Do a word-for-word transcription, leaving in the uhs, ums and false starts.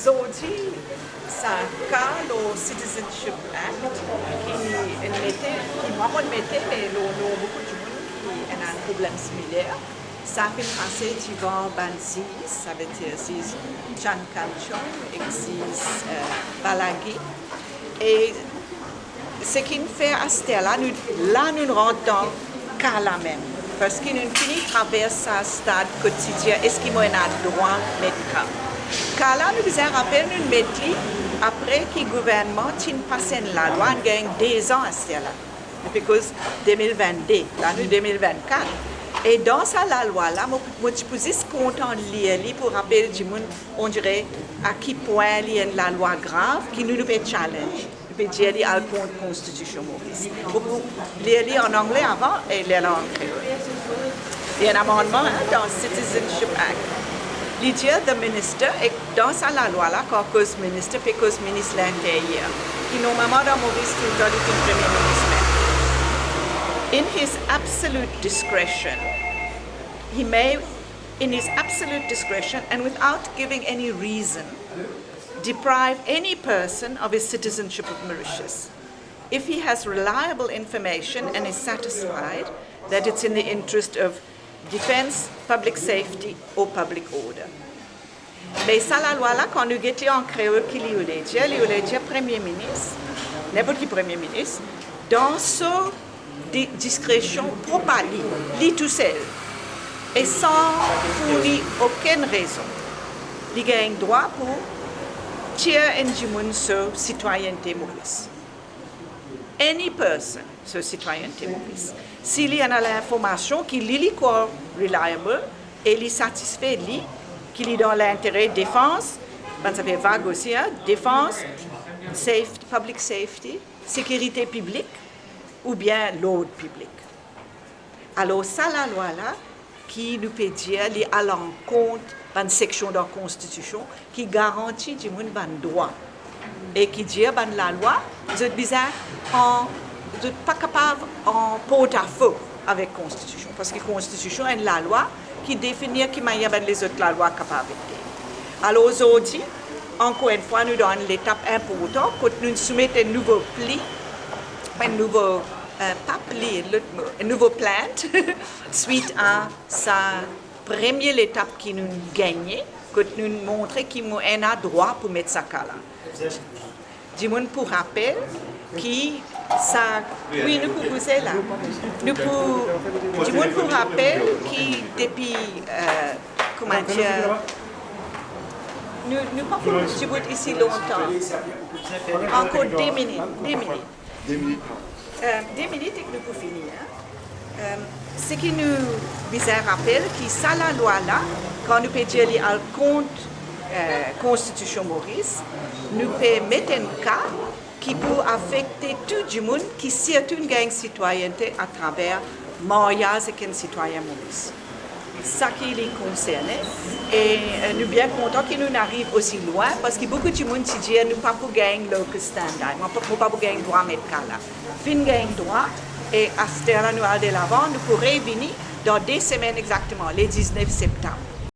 Zordi, sa ka lor Citizenship Act ki inn mete, ki mwa mo'nn mete, me lor nom boukou dimoun ki ena enn problem similer. Sa finn pase divan bann ziz, savedir ziz Chan Kan Chong ek ziz, eh, Balagi. E seki nou fer aster la, nou, la nou rant dan ka la mem. Parski nou fini travers sa stad kot ti dir, eski mo ena drwa met ka? Ka la, nou bizin rapel, nou met li apre ki gouvernman ti'nn pas enn lalwa, nou gagn de-z-an aster la. Depi koz de mil vennde, la nou de mil vennkat. E dan sa lalwa la, mo, mo ti pou zis kontan lir li pou rapel dimoun, on dirait, a ki pwin li enn lalwa grav ki nou, nou pe challenge. Nou pe dir li al kont Konstitision Moris. Mo pou lir li an angle avan e ler la an kreol. Li enn amannman, hein, dan Citizenship Act. Li dir the minister, e dan sa lalwa la, kan koz minister, pe koz minis linteryer, ki normalman dan Moris toultan li finn premie minis mem. In his absolute discretion, he may, in his absolute discretion and without giving any reason, deprive any person of his citizenship of Mauritius if he has reliable information and is satisfied that it's in the interest of defence, public safety or public order. Me sa lalwa la, kan nou get li an kreol, ki li oule dir, li oule dir Premie Minis, ninport ki Premie Minis, dan so di-, diskresion prop a li, li tousel, e san fourni okenn rezon, li gagn drwa pou tir enn dimoun so sitwayennte Moris. Any person so sitwayennte Moris, si li ena linformasion ki li, li krwar reliable e li satisfe li, ki li dan lintere defans, bann zafer vag osi, hein, defans, safety, public safety, sekirite piblik oubien lord piblik. Alor, sa lalwa la, ki nou pe dir li al ankont bann seksion dan Konstitision ki garanti dimoun bann drwa e ki dir bann lalwa, zot bizin an, zot pa kapav an portafo avek Konstitision, parski Konstitision enn lalwa ki definir ki manier bann lezot lalwa kapav ete. Alor, zordi, ankor enn fwa, nou dan enn letap inportan kot nou soumet enn nouvo pli, enn nouvo, eh, pa pli, lot mo, enn nouvo plint, swit a sa premie letap ki nou gagne, kot nou montre ki mo ena drwa pou met sa ka la. Dimoun pou rapel ki sa, wi, nou pou bouze la. Nou pou, dimoun pou rapel ki depi, eh, kouma dir, nou, nou pa pou dibout isi lontan. Ankor de minit, de minit. De minit. Eh, de minit ek nou pou fini, hein. Eh, seki nou bizin rapel ki sa lalwa la, kan nou pe dir li al kont, eh, Konstitision Moris, nou pe met enn ka ki pou afekte tou dimoun ki sirtou gagn sitwayennte atraver maryaz ek enn sitwayen Moris. Sa ki li konserne, e, eh, nou bien kontan ki nou ariv osi lwin, parski boukou dimoun ti dir nou pa pou gagn locus standi, mo pa, mo pa pou gagn drwa met ka la. Finn gagn drwa, e aster la nou al delavan, nou pou revini dan de semenn exakteman, le diznef septam.